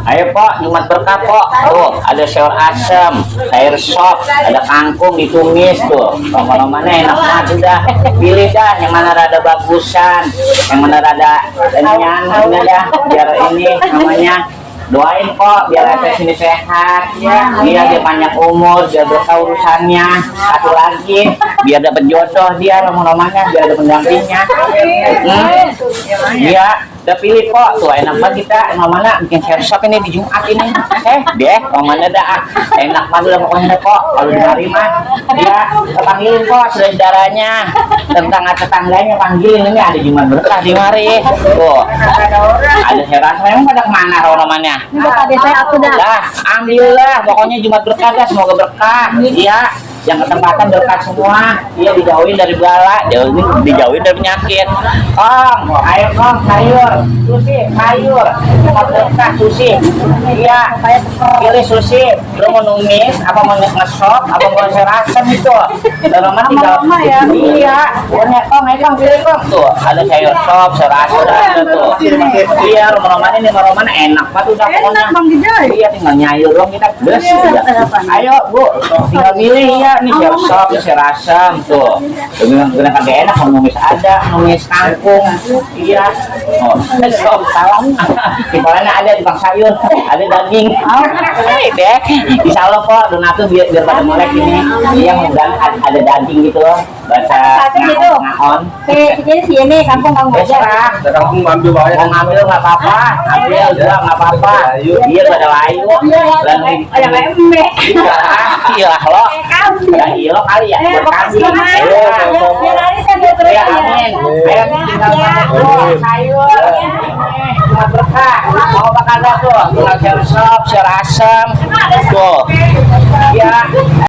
Ayo Pok, Jumat berkah Pok. Tuh, ada sayur asem, sayur sop, ada kangkung ditumis tuh. Lama-lamanya enak banget udah. Pilih dah yang mana rada bagusan, yang mana rada kenyang, ini dah. Biar ini namanya doain Pok biar saya sini sehat ya, biar dia panjang umur, biar berkah urusannya. Satu lagi biar dapat jodoh dia lama-lamanya, biar ada pendampingnya. Iya, udah pilih Pok tuh enak banget kita mana bikin sayur sop ini di Jumat ini. Deh mana dah enak banget lah pokoknya Pok kalau di hari mah. Ya panggilin Pok saudaranya, tetangganya panggilin, ini ada Jumat berkah di mari tuh. Ada sayur asem, memang pada kemana namanya? Tadi saya aku dah. Lah, ambillah pokoknya Jumat berkah dah, semoga berkah. Iya, yang ketempatan berkah semua. Iya, dijauhin dari bala, dijauhin dari penyakit. Kong, ayo Kong, sayur, sushi, sayur, Jumat berkah sushi. Iya, pilih sushi. Lo mau numis, apa mau ngesop, apa mau sayur asem itu. Dalam tinggal. Iya, Kong, ayo Kong, pilih Kong. Tuh, ada sayur sop, sayur asem ada tuh. Iya, rumah-rumah ini enak banget udah pokoknya. Iya, tinggal nyayur dong kita. Bes, ayo Bu, tinggal milih ya. Nih sayur sop, sayur asem tuh. Dengan kagak enak, mau numis ada, numis kangkung. Iya. Oh, sop salam. Tipalnya ada di bang sayur, ada daging. Deh, insya Allah Pok, donatur biar pada melek ini. Iya, mudah-mudahan ada daging gitu loh. Baca ngahon. Jadi sini kampung Terserah, Kamu ngambil bawa mau ngambil nggak apa-apa, ambil juga nggak apa-apa. Iya pada layu, yang embe. iya lo, ya iya lo kali ya. Berkasih, ayo, ya amin. Ayo tinggal makan sayur, cuma berkah. Mau makan apa tuh? Tinggal sayur sop, sayur asem, tuh. Ya.